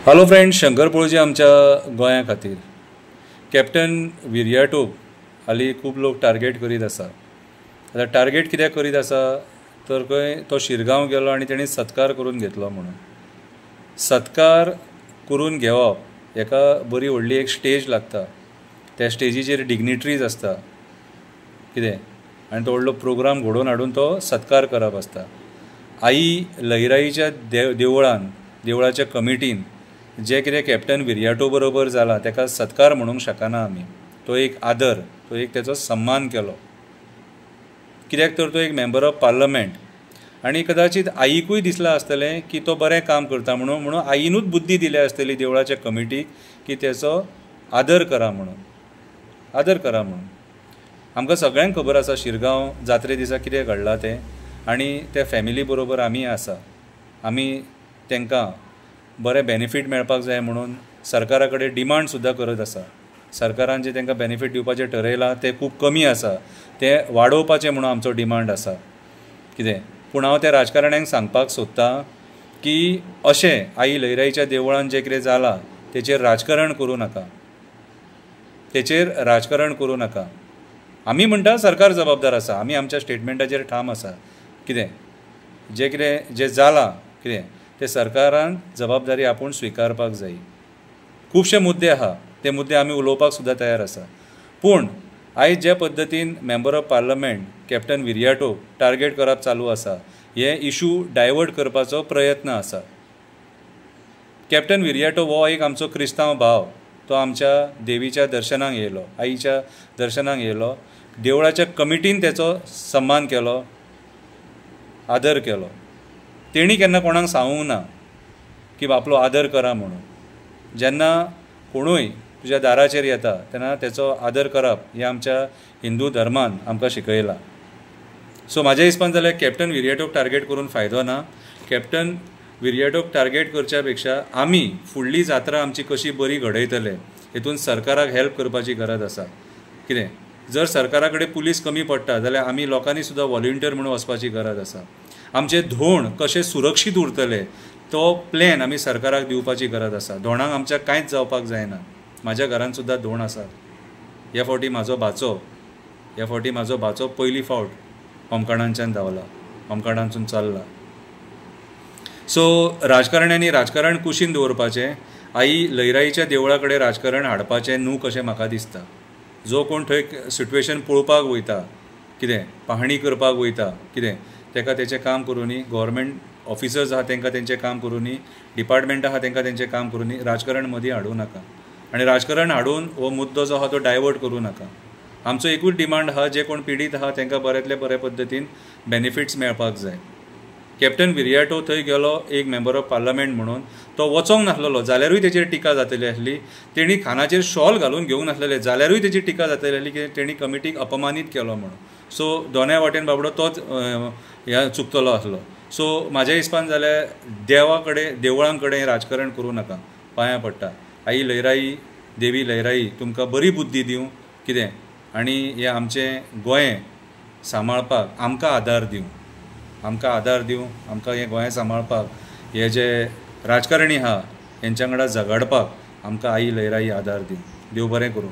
Hello friend, Shankar Polji आमच्या गोंया खातीर कॅप्टन विरियाटो हालीं खूब लोक टार्गेट करीत आसा. आतां टार्गेट कित्याक करीत आसा तर खंय तो शिरगांव गेलो आनी तेणी सत्कार करून घेतलो म्हणून. सत्कार करून घेवप हेका बरी व्हडली एक स्टेज लागता, त्या स्टेजीचेर डिग्निटरीज आसता कितें, आनी तो व्हडलो प्रोग्राम घडोवन हाडून तो सत्कार करप आसता. आई लयराईच्या देवळान, देवळाच्या कमिटीन जें कितें कॅप्टन विरियाटो बरोबर जालां ताका सत्कार म्हणूंक शकना आमी. तो एक आदर, तो एक तेचो सम्मान केलो, कित्याक तर तो एक मेंबर ऑफ पार्लमेंट आनी कदाचीत आईकूय दिसलां आसतलें की तो बरें काम करता म्हणून, म्हणून आईनूच बुद्दी दिल्या आसतली देवळाच्या कमिटीक की तेचो आदर करा म्हणून, आदर करा म्हणून. आमकां सगळ्यांक खबर आसा शिरगांव जात्रे दिसा कितें घडलां तें, आनी त्या फॅमिली बरोबर आमी आसा. आमी तांकां बरें बेनिफीट मेळपाक जाय म्हणून सरकारा कडेन डिमांड सुद्दां करत आसा. सरकारान जे तांकां बेनिफीट दिवपाचें ठरयलां तें खूब कमी आसा, तें वाडोवपाचें म्हणून आमचो डिमांड आसा कितें. पूण हांव त्या राजकारण्यांक सांगपाक सोदतां की अशें आई लयराईच्या देवळान जें कितें जालां तेचेर राजकारण करूं नाका, तेचेर राजकारण करूं नाका. आमी म्हणटा सरकार जबाबदार आसा, आमी आमच्या स्टेटमेंटाचेर ठाम आसा कितें. जें कितें जें जालां कितें तें सरकारान जबाबदारी आपूण स्विकारपाक जाय. खुबशे मुद्दे आहा, ते मुद्दे आमी उलोवपाक सुद्दां तयार आसा. पूण आयज जे पद्दतीन member of parliament captain Viriato target करप चालू आसा, हे इशू डायवर्ट करपाचो प्रयत्न आसा. कॅप्टन विरियाटो हो एक आमचो क्रिस्तांव भाव, तो आमच्या देवीच्या दर्शनाक येयलो, आईच्या दर्शनाक येयलो, देवळाच्या कमिटीन तेचो सम्मान केलो, आदर केलो. तेणी केन्ना कोणाक सांगूंक ना की आपलो आदर करा म्हणून. जेन्ना कोणूय तुज्या दाराचेर येता तेन्ना तेचो आदर करप हें आमच्या हिंदू धर्मान आमकां शिकयलां. सो म्हाज्या हिसपान जाल्यार कॅप्टन विरियाटोक टार्गेट करून फायदो ना. कॅप्टन विरियाटोक टार्गेट करच्या पेक्षा आमी फुडली जात्रा आमची कशी बरी घडयतले हेतून सरकाराक हेल्प करपाची गरज आसा कितें. जर सरकारा कडेन पुलीस कमी पडटा जाल्यार आमी लोकांनी सुद्दां वॉलंटियर म्हणून वचपाची गरज आसा. आमचे धोण कशे सुरक्षीत उरतले तो प्लॅन आमी सरकाराक दिवपाची गरज आसा. धोणांक आमच्या कांयच जावपाक जायना. म्हाज्या घरान सुद्दां धोण आसा. ह्या फावटी म्हाजो भाचो, ह्या फावटी म्हाजो भाचो पयली फावट होमखणांच्यान धांवला, होमखणांतसून चल्ला. सो राजकारण्यांनी राजकारण कुशीन दवरपाचें, आई लयराईच्या देवळा कडेन राजकारण हाडपाचें न्हू कशें म्हाका दिसता. जो कोण थंय सिट्युएशन पळोवपाक वयता कितें, पाहणी करपाक वयता कितें, ताका तेचें काम करुनी, गव्हर्मेंट ऑफिसर्स आहा तांकां तेंचें काम करुनी, डिपार्टमेंट आहा तांकां तेंचें काम करुनी, राजकारण मदीं हाडूं नाका. आनी राजकारण हाडून हो मुद्दो जो आहा तो डायवर्ट करूं नाका. आमचो एकूच डिमांड आहा, जे कोण पिडीत आहा तांकां बऱ्यांतले बरे पद्दतीन बेनिफिट्स मेळपाक जाय. कॅप्टन विरियाटो थंय गेलो एक मेंबर ऑफ पार्लमेंट म्हणून, तो वचोंक नासलेलो जाल्यारूय तेचेर टिका जातली आसली. तेणी खानाचेर शॉल घालून घेवंक नासलेले जाल्यारूय तेची टिका जातली आसली की तेणी कमिटीक अपमानीत केलो म्हणून. सो दोनाय वाटेन बाबडो तोच ह्या चुकतलो आसलो. सो म्हाज्या हिसपान जाल्यार देवा कडेन, देवळां कडेन राजकारण करूं नाका, पांयां पडटा. आई लयराई, देवी लयराई तुमकां बरी बुद्दी दिवं कितें, आनी हें आमचें गोंय सांबाळपाक आमकां आदार दिवं, आमकां आदार दिवं, आमकां हें गोंय सांबाळपाक हे जे राजकारणी आहा हेंच्या वांगडा झगडपाक आमकां आई लयराई आदार दिवं. देव बरें करूं.